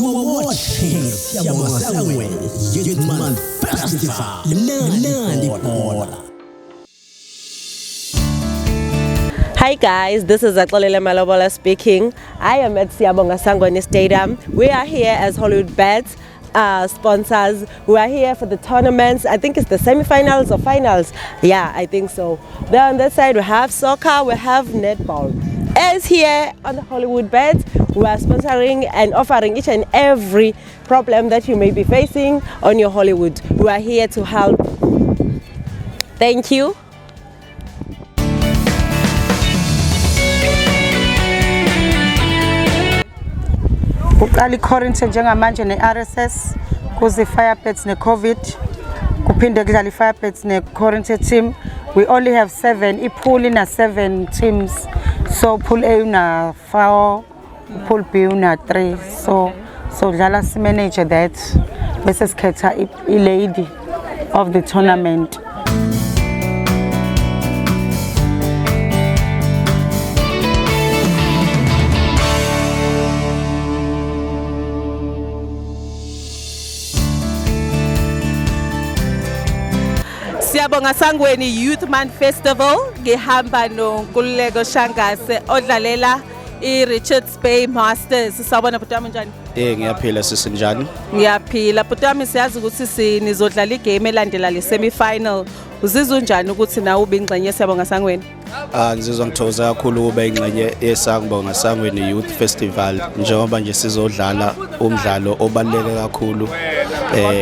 You are watching Siyabonga Sangweni Youth Month Festival. Limnandi ibhola. Hi guys, this is Axolile Malobola speaking. I am at Siyabonga Sangweni Stadium. We are here as Hollywoodbets sponsors. We are here for the tournaments. I think it's the semi-finals or finals. Yeah, I think so. There on this side we have soccer, we have netball. As here on the Hollywoodbets, we are sponsoring and offering each and every problem that you may be facing on your Hollywood. We are here to help. Thank you. Kuqala iCorinth njengamanje ne-RSS, kuze i-Firebirds ne-Covid, kuphinde kudlala i-Firebirds ne-Corinth team. We only have seven, ipool ina seven teams. So pool A una four, pool B una three. So dlala si manage that bese sikhetha i-lady of the tournament. Siyabonga Sangweni Youth Month Festival, ngihamba noNkululeko Shangase odlalela i-Richards Bay Masters. Sawubona bhuti wami, njani? Ngiyaphila, sisi, njani? Ngiyaphila bhuti wami. Siyazi ukuthi sinizodlala igame elandela le semi-final. Uzizwa unjani ukuthi nawe ube ingxenye Siyabonga Sangweni? Ah, ngizizwa ngithokoza kakhulu ukuba ingxenye yeSangibonga Sangweni Youth Festival, njengoba nje sizodlala umdlalo obaluleke kakhulu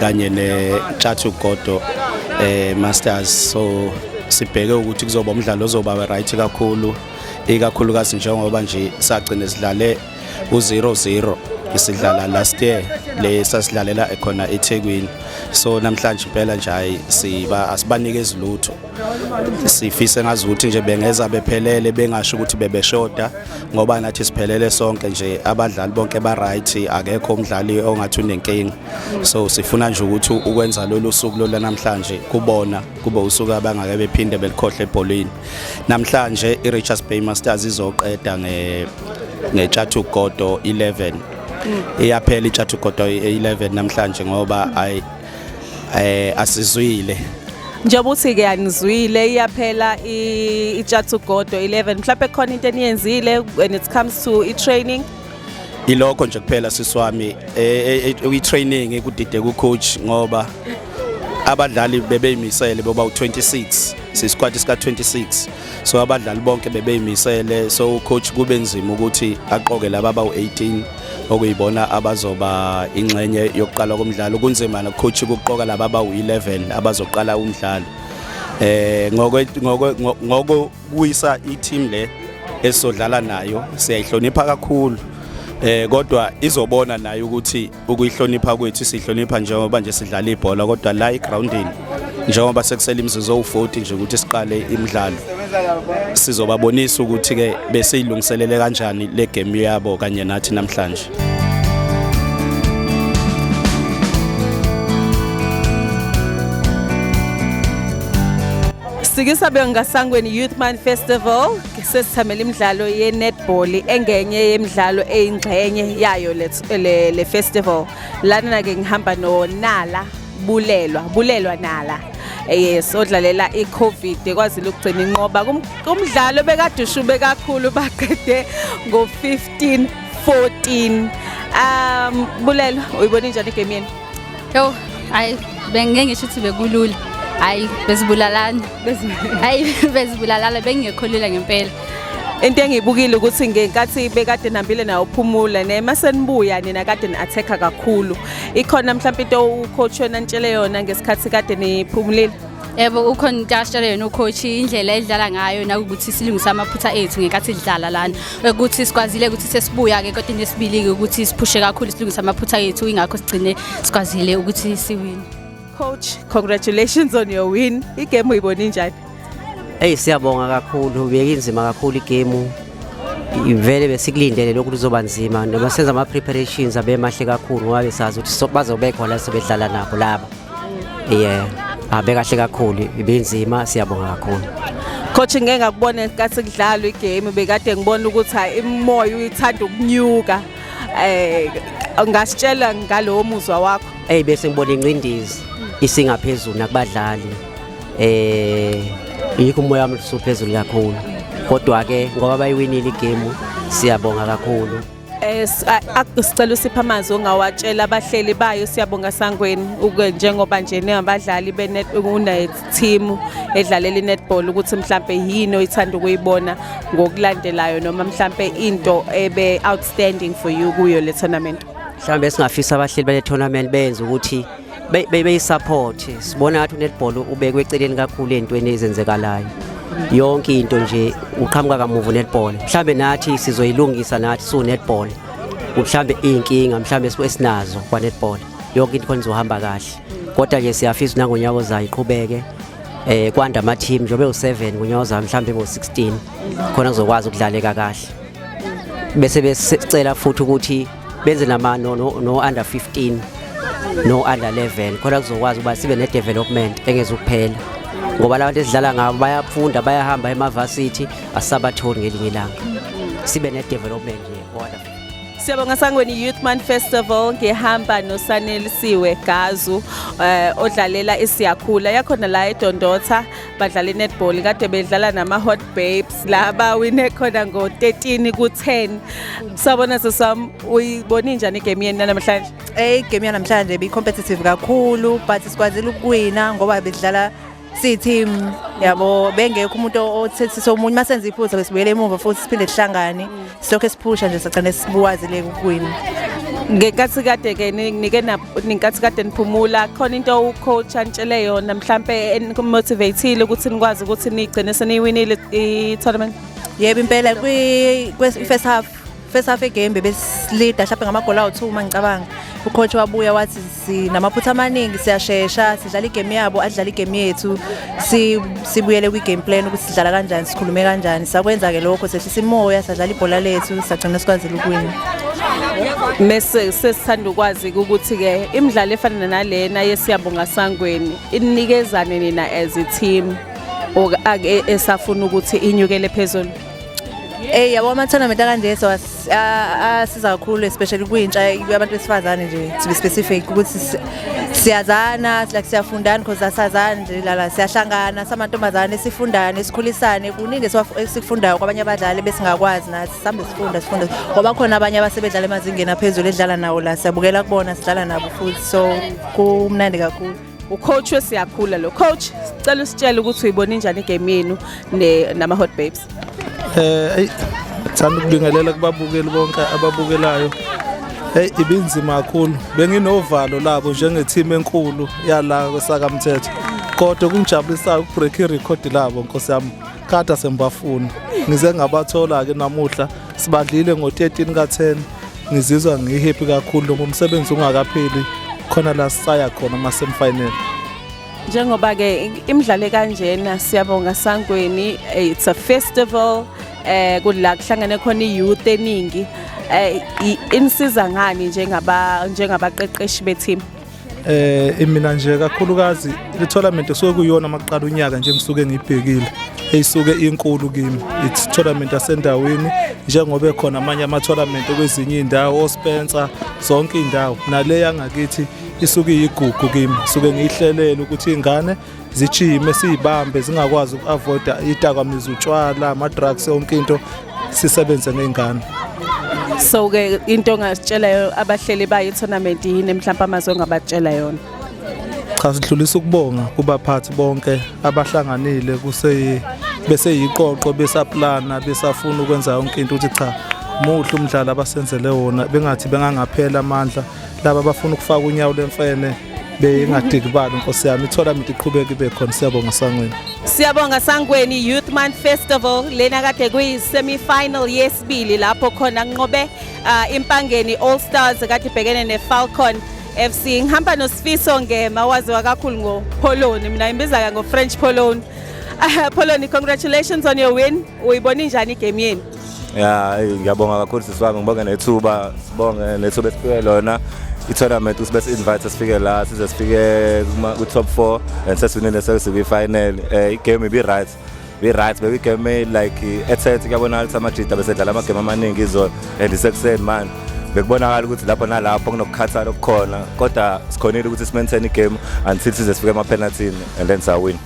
kanye neTshathugodo Masters. So sibheke ukuthi kuzoba umdlalo ozoba right kakhulu, ikakhulukazi njengoba nje sagcina sidlale u-0-0 isidlala last year le sasidlalela ekhona eThekwini. So namhlanje impela nje, hayi, siba asibanikezi lutho. Sifise ngazi ukuthi nje bengeza bephelele, bengasho ukuthi bebeshoda, ngoba nathi siphelele sonke nje, abadlali bonke ba right, akekho umdlali ongathi unenkinga. So sifuna nje ukuthi ukwenza lolu suku lolu namhlanje kubona kube usuku abangake bephinde belikhohle ebholweni. Namhlanje iRichards Bay Masters izoqeda ngeTshathugodo 11. Iyaphela iTshathugodo 11 namhlanje, ngoba ayi, asizwile. Njengoba uthi-ke anizwile, iyaphela iTshathugodo 11. Mhlawumbe khona into eniyenzile when it comes to i-training? Ilokho nje kuphela, siswami, i-training kudide ku-coach, ngoba abadlali bebeyimisele boba u26, sisquad sika 26, so abadlali bonke bebeyimisele. So ucoach kube nzima ukuthi aqoke laba abawu18 okuyibona abazoba ingxenye yokuqala komdlalo. Kunzima na coach ukuqoka laba abawu11 abazoqala umdlalo ngokwe ngokuyisa i-team le esizodlala nayo. Siyayihlonipha kakhulu, kodwa izobona nayo ukuthi ukuyihlonipha kwethu sihlonipha njengoba nje sidlala ibhola, kodwa la egroundini, njengoba sekusele imizuzu owu40 nje ukuthi siqale imidlalo, sizobabonisa ukuthi ke besiyilungiselele kanjani le game yabo kanye nathi namhlanje. Sike Sangweni Youth Month Festival, sesithamela imidlalo ye-netball, engenye yemidlalo eyingxenye yayo le festival. Lana ke ngihamba noNala Bulelwa, Bulelwa Nala. Yes, odlalela i-Covid ekwazile ukugcina inqoba kumdlalo bekade ushube kakhulu, baqede ngo-15 14. Bulelwa, uyibona njani igame yenu? Yo, hayi, bengeke ngisho ukuthi bekulula. Hayi, bezibulalana. Hayi, bezibulalana, bengekho lula ngempela. Into engiyibukile ukuthi ngenkathi bekade nihambile nayo uphumula nema senibuya nina kade ni-attack-a kakhulu. Ikhona mhlawumbe into ucoach wena nitshele yona ngesikhathi kade niphumulile? Yebo, ukhona into asitshele yona ucoach, indlela edlala ngayo nakukuthi silungise amaphutha ethu ngenkathi sidlala lana. Ukuthi sikwazile ukuthi sesibuya ke kodwa nesibili ke ukuthi siphushe kakhulu, silungise amaphutha ethu, ingakho sigcine sikwazile ukuthi siwine. Coach, congratulations on your win. Igame uyibona injani? Hey, siyabonga kakhulu. Bekinzima kakhulu igame. Vele besikulindele lokhu, kuzoba nzima noma senza ama preparations abemahle kakhulu, ngoba besazi ukuthi bazobe khona sebedlala nabo laba. Yeah, abe kahle kakhulu, ibinzima, siyabonga kakhulu. Coach, ngeke ngakubona ngenkathi kudlalwa igame, bekade ngibona ukuthi hayi, imoya uyithanda ukunyuka. Ungasitshela ngalowo muzwa wakho? Eyi, bese ngibona ingcindezi isingaphezulu nakubadlali, yikho umoya wami usuphezulu kakhulu, kodwa-ke ngoba bayiwinile igemu, siyabonga kakhulu. Sicela usiphe amazwi ongawatshela abahleli bayo Siyabonga Sangweni, uke njengoba nje ningabadlali be une team edlalela i-netball, ukuthi mhlambe yini oyithanda ukuyibona ngokulandelayo noma mhlambe into ebe outstanding for you kuyo le tournament. Mhlawumbe singafisa abahleli bale tournament benze ukuthi beyisupport. Sibona ngathi unetball ubekwe eceleni kakhulu ey'ntweni ezenzekalayo, yonke into nje uqhamuka kamuva unetball. Mhlawumbe nathi sizoyilungisa nathi siwu-netball, mhlawumbe iy'nkinga mhlawumbe esinazo kwa-netball, yonke into khona izohamba kahle. Kodwa nje siyafisa nangonyaka ozayo iqhubeke, kwanda ama-team njengoba ewu-7, ngonyaka ozayo mhlawumbe ngo-16, khona kuzokwazi ukudlaleka kahle. Bese besicela futhi ukuthi benze nama no under 15 no under 11, khona kuzokwazi ukuba sibe ne development engezukuphela, ngoba labantu esidlala ngabo bayafunda, bayahamba emavasithi, asisabatholi. Ngelinye ilanga sibe ne development nje ko under 15. Siyabonga Sangweni Youth Month Festival, ngihamba noSanelisiwe Gazu, odlalela iSiyakhula yakhona la eDondotha. Badlala inetball, kade bedlala nama Hot Babes la bawine khona ngo-13 ku-10. Sabona sesam, uyibona njani igame yenu namhlanje? Igame yanamhlanje bi-competitive kakhulu, but sikwazile ukuwina ngoba bedlala siyi-team yabo, bengekho umuntu othethisa omunye. Masenza iphutha besibuyele emuva futhi siphinde sihlangane, silokhu esiphusha nje, sagcine sibuwazile ukuwina. Ngenkathi kade ke nike ninkathi kade niphumula, khona into ucoach antshele yona mhlambe enimotivateile ukuthi nikwazi ukuthi nigcine seniyiwinile i-tournament? Yebo, impela, kwi first half, first half egame bebesilida mhlawumbe ngamagoli awu-2 uma ngicabanga. Ucoach wabuya wathi sinamaphutha amaningi, siyashesha, sidlala igame yabo, adlala igame yethu, sibuyele kwi-game plan ukuthi sidlala kanjani, sikhulume kanjani. Sakwenza-ke lokho, sehlisa imoya, sadlala ibhola lethu, sagcina sikwazile ukuwina. Mese sesithanda ukwazi ukuthi-ke imidlalo efana nalena yeSiyabonga Sangweni inikezane nina as a team esafuna ukuthi inyukele phezulu? Yabo, ama-tournament akanje so asiza kakhulu, especially kwintsha abantu besifazane nje, to be specific, ukuthi siyazana, like siyafundana, because asazani nje lala, siyahlangana samantombazane, sifundane, sikhulisane. Kuningi esikufundayo kwabanye abadlali besingakwazi nathi, sihambe sifunda, sifunda, ngoba khona abanye abasebedlala emazingeni aphezulu edlala nawo la, siyabukela kubona, sidlala nabo futhi, so kumnandi kakhulu. Ucoach weSiyakhula lo. Coach, sicela usitshele ukuthi uyibona injani igame yenu nama-Hot Babes. Ey, thanda ukubingelela kubabukeli bonke ababukelayo. Hey, ibinzima kakhulu. Benginovalo labo njenge-team enkulu yala kwesakamthetho. Kodwa kungijabulisayo ukubreak irecord labo, Nkosi yami. Kade sembafuna. Ngize ngabathola ke namuhla, sibadlile ngo-13 ka-10. Ngizizwa ngihappy kakhulu noma umsebenzi ungakapheli, khona la sisaya khona ama semifinal. Njengoba-ke imidlalo kanjena, Siyabonga Sangweni, it's a festival, kula kuhlangane khona i-youth eningi, inisiza ngani njengabaqeqeshi be-team? Mina nje kakhulukazi le tournament kusuke kuyona maqala unyaka nje ngisuke ngibhekile, eyisuke inkulu kimi, it's tournament yasendaweni, njengoba ekhona amanye ama tournament kwezinye indawo, oSpencer, zonke indawo, nale yangakithi isuke iyigugu kimi, suke ngiyihlelele ukuthi ingane zijime, siyibambe zingakwazi uku-avoida idakamizwa, utshwala, ama-drugs, yonke into, sisebenze ngey'ngane. So-ke into ongasitshela abahleli bayo i-tournament yini, mhlawumpe amazwi ongabatshela yona? Cha, sidlulisa ukubonga kubaphathi bonke abahlanganile kuse bese yiqoqo, besaplana, besafuna ukwenza yonke into, ukuthi cha, muhle umdlalo abasenzele wona, bengathi bengangaphela amandla laba abafuna ukufaka unyawo lemfene, bengadikibali, Nkosi yami, i-tournament iqhubeke ibe khona. Siyabonga Sangweni. Siyabonga Sangweni Youth Month Festival, lena kade kuyi-semi-final yesibili lapho khona kunqobe Impangeni All Stars kade ibhekene ne-Falcon FC. Ngihamba noSifiso Ngema, waziwa kakhulu ngoPoloni, mina ngimbiza ngo-French Poloni. Poloni, congratulations on your win. Uyibona injani igame yenu? Ya, hey, ngiyabonga kakhulu sisi wami, ngibonge nethuba, sibonge nethuba esifike lona. I-tournament usibe si-invite sifike la, size sifike ku-top 4 and sesiwinile, sesikwi-final. Igame ibi-right. Bi-right, bekuyigame like ethethe, kuyabonakala ukuthi amajita besedlala amagame amaningi izolo and isekuseni manje. Bekubonakala ukuthi lapho nalapho kunokukhathala okukhona, kodwa sikhonile ukuthi simaintain igame until size sifike ema-penaltini and then sawin.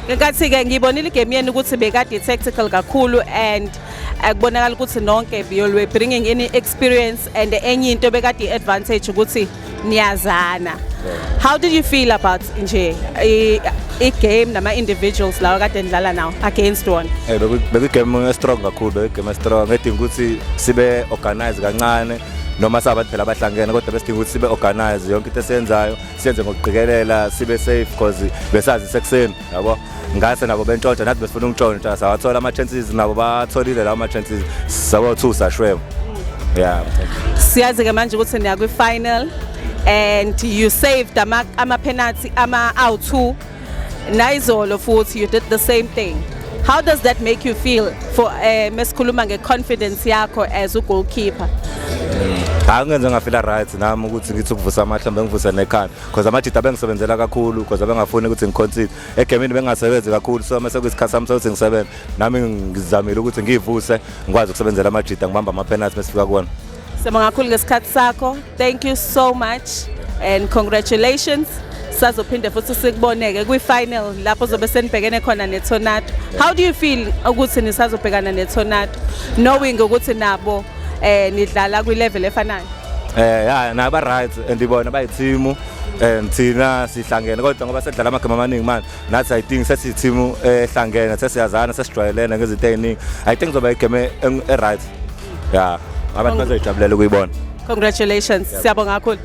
Ngenkathi-ke ngiyibonile igame yenu ukuthi bekade tactical kakhulu and kubonakala ukuthi nonke you were bringing in experience and enye into bekade i-advantage ukuthi niyazana. How did you feel about nje i-game nama-individuals lawa kade nidlala nawo against one? Bekuyigame strong kakhulu, bekuyigame strong edinga ukuthi sibe organize kancane noma sabantu phela abahlangene, kodwa besidinga ukuthi sibe organize yonke into esiyenzayo, siyenze ngokuqikelela, sibe safe because besazi sekuseni yabo ngase nabo bentshontsha, nathi besifuna ukutshontsha, sawathola ama-chances, nabo batholile lawo ma-chances, sawo-two sashwema, yeah. Siyazi-ke manje ukuthi niya kwi-final and you saved ama-penalty ama-awu-2, nayizolo futhi you did the same thing. How does that make you feel for mesikhuluma nge-confidence yakho as u-goalkeeper? Hayi, kungenze ngafila right nami ukuthi ngithi ukuvusa amahlombe, ngivuse nekhanda because amajita bengisebenzela kakhulu because abengafuni ukuthi ngiconcede egemini, bengasebenzi kakhulu. So mase kuyisikhathi sami sokuthi ngisebenze nami, ngizamile ukuthi ngiyivuse, ngikwazi ukusebenzela amajita, ngibamba ama-penalty mesifika kuwona. Siyabonga kakhulu ngesikhathi sakho. Thank you so much and congratulations. Sazophinde futhi sikuboneke kwi-final lapho zobe senibhekene khona ne-Tornado. How do you feel ukuthi nisazobhekana ne-Tornado knowing ukuthi nabo nidlala kwi-level efanayo? Ya, naba right and ibona bayithimu and thina sihlangene, kodwa ngoba sedlala amagama amaningi manje nathi, I think sesiyithimu ehlangene, sesiyazana, sesijwayelene ngezinto ey'ningi. I think kuzoba igame e-right, ya, abantu bazoyijabulela ukuyibona. Congratulations. Siyabonga kakhulu.